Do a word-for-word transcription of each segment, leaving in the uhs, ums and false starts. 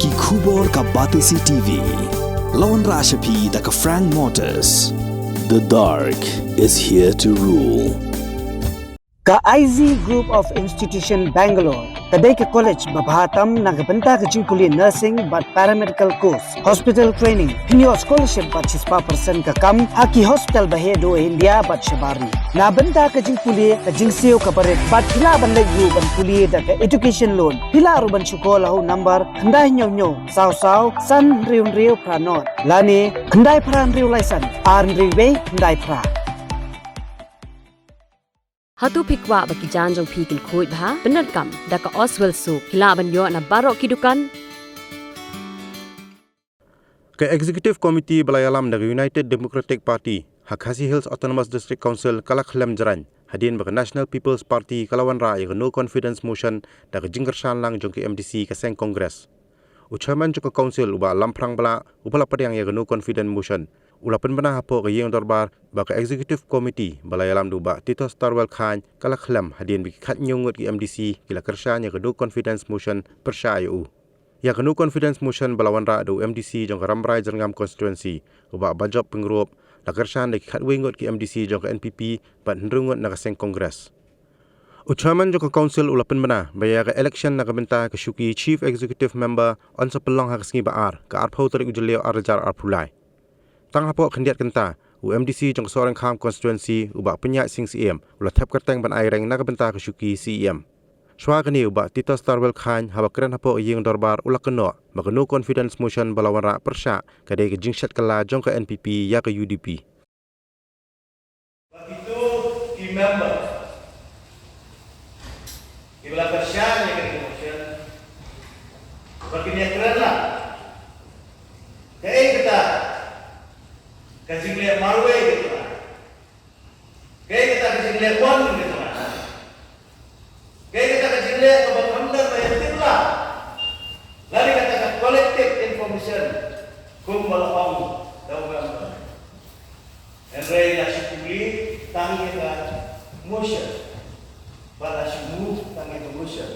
Ki khubor ka Batesi T V. La wanrah sha phi da ka Frank Motors. The dark is here to rule. Ka I Z Group of Institution Bangalore ka dei ka college ba bha tam na ka bynta ka jingpule nursing bad paramedical course, hospital training, pynïoh scholarship bad shispah percent ka kam ha ki hospital ba heh duh India bad shabar ri. Na bynta ka jingpule, ka jingsiew kaba rit bad phi lah ban leit ruh ban pule da ka education loan. Phi lah ruh ban shu call ha u number khyndai hynñiew hynñiew saw saw san hynriew hynriew phra nod lane khyndai phra hynriew lai san ar hynriew wei khyndai phra. Hato phi kwah ba ki jaiñ jong phi kin khuid bha? Pyndonkam da ka Oswell Soap, phi lah ban ïoh na baroh ki dukan. Ka Executive Committee ba la ïalam da ka United Democratic Party ha Khasi Hills Autonomous District Council ka la khlem jraiñ hadien ba ka National People's Party ka la wanrah ïa ka No Confidence Motion da ka jingkyrshan lang jong ka M D C ka seng Congress. U Chairman jong ka Council, u Bah Lamphrang Blah, uba la pdiang ïa ka No Confidence Motion, u la pynbna hapoh ka ïing dorbar ba ka Executive Committee ba la ïalam da u Bah Titosstarwell Chyne ka la khlem hadien ba ki khathynñiew ngut ki M D C ki la kyrshan ïa ka No Confidence Motion pyrshah ïa u. Ïa ka No Confidence Motion ba la wanrah da u M D C jong ka Rambrai Jyrngam Constituency, u Bah Bajop Pyngrope, la kyrshan da ki khatwei ngut ki M D C jong ka N P P bad hynriew ngut na ka seng Congress. U Chairman jong ka Council u la pynbna ba ïa ka election na ka bynta ka shuki Chief Executive Member yn sa pynlong ha ka sngi ba ar, ka arphew tarik u Jylliew ar hajar arphew lai. Tang hapoh khyndiat kynta, u M D C jong ka Sohryngkham Constituency, u Bah Pynïaid Sing Syiem, u la thep kyrteng ban aireng na ka bynta ka shuki C E M. Shuwa kane, u Bah Titosstarwell Chyne, haba kren hapoh ka ïing dorbar, u la kynnoh ba ka No Confidence Motion ba la wanrah pyrshah ka dei ka jingshet kylla jong ka N P P ïa ka U D P. Ba kito ki member kiba la pyrshah ïa ka motion ba kin ïakren lang. Kaei kata ka jingleh marwei kata? Kaei kata ka jingleh wan kata? Kaei kata ka jingleh kaba khamtam ba ïa tip lang? Lane kata ka collective information kumba la ong da u member. Hynrei la shu pule tang ïa ka motion, ba la shu move tang ïa ka motion,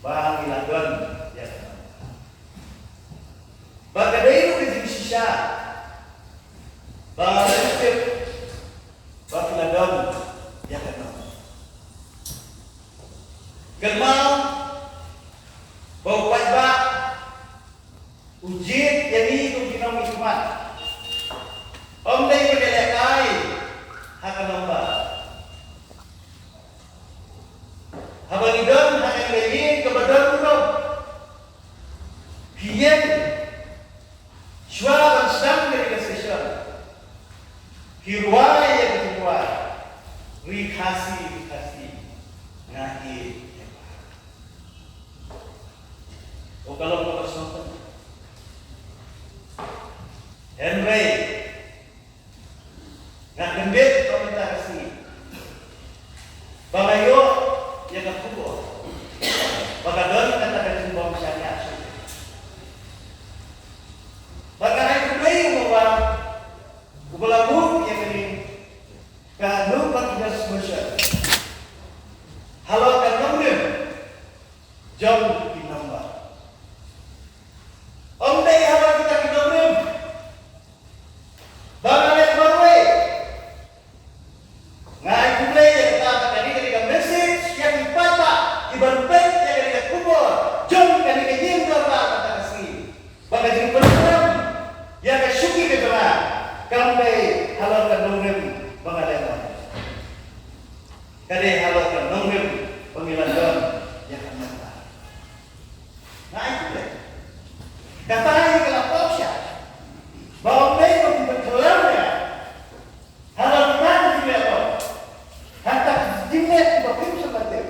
ba ngi la don ïa ka. Ba ka dei ruh ka jingshisha ba ngi tip ba ki la don ïa ka. Kynmaw ba u paidbah u jied ïa ngi kum ki nongmihkhmat. Ym dei ba ngi lehkai ha ka nombar. Haba ngi don ha kane ka ïing kaba don burom, ki ïeng shuwa ban sdang kane ka session, ki rwai ïa ka jingrwai Ri Khasi, Ri Khasi, nga ïeit ïa pha. O ka long kaba sngewtynnat. Hynrei nga khyndiat ba mynta ka sngi ba nga ïoh ïa ka khubor ba ka don kata ka jingbym shaniah shuh. Ba nga ai khublei ïa u Bah uba la move ïa kane ka no confidence motion halor ka nongrim jong ki nombar. Ym dei halor kita ki nongrim ba nga leh marwei. Nga ai khublei ïa kata, ba kane ka dei ka message ïa ki paidbah kiban peit ïa kane ka khubor jong kane ka ïing dorbar mynta ka sngi. Ba ka jingpynrem ïa ka shuki ka jong nga kam dei halor ka nongrim ba nga leh marwei. Ka dei halor ka nongrim ba ngi la don ïa ka nongrim. Nga ai khublei. Kata hi ka la pop shah ba ym dei ba ki pynkylla ïa nga halor kata ka jingleh, halor kata ka jingleh ba phim sngewthuh.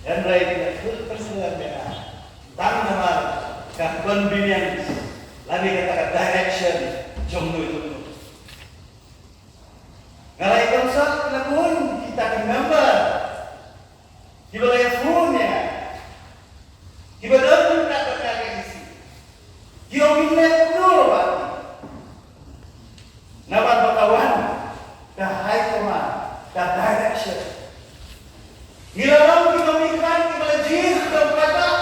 Hynrei ki la pynkylla ïa nga tang namar ka convenience lane kata ka direction jong no jong no. Nga la ïa consult, nga la bun kita ki member kiba la ïa phone ïa nga, kiba don ryngkat bad nga ka E C, ki ong ngin leh kumno bad ki. Namar ba ka wan ka high command, ka direction. Ngi la long ki nongmihkhmat kiba la jied da u paidbah.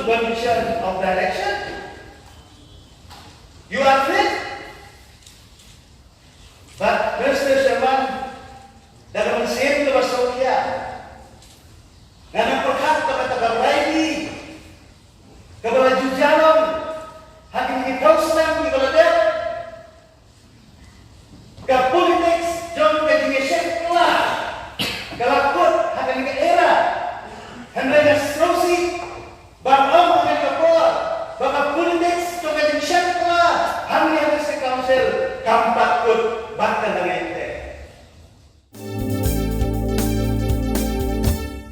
Confusion of direction.